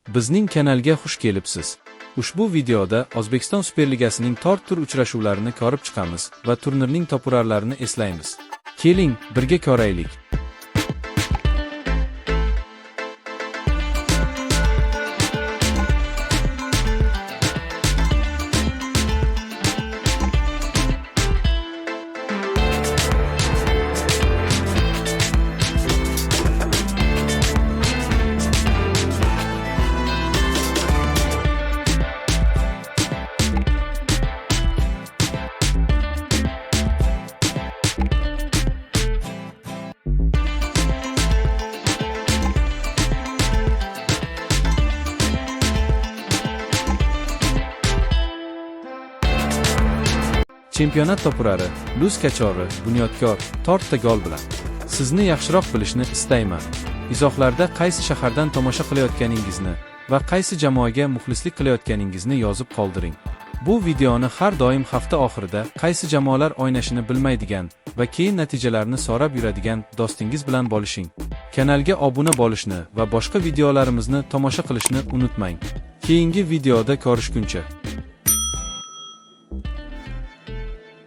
Bizning kanalga xush kelibsiz. Ushbu videoda O'zbekiston Superligasining to'rt tur uchrashuvlarini ko'rib chiqamiz va turnirning topurarlarini eslaymiz. Keling, birga ko'raylik. Chempionat topurari Luz Kachori, Bunyodkor, to'rtta gol bilan. Sizni yaxshiroq bilishni istayman. Izohlarda qaysi shahardan tomosha qilayotganingizni va qaysi jamoaga muxlislik qilayotganingizni yozib qoldiring. Bu videoni har doim hafta oxirida qaysi jamoalar o'ynashini bilmaydigan va keyin natijalarni so'rab yuradigan do'stingiz bilan bo'lishing. Kanalga obuna bo'lishni va boshqa videolarimizni tomosha qilishni unutmang. Keyingi videoda ko'rishguncha.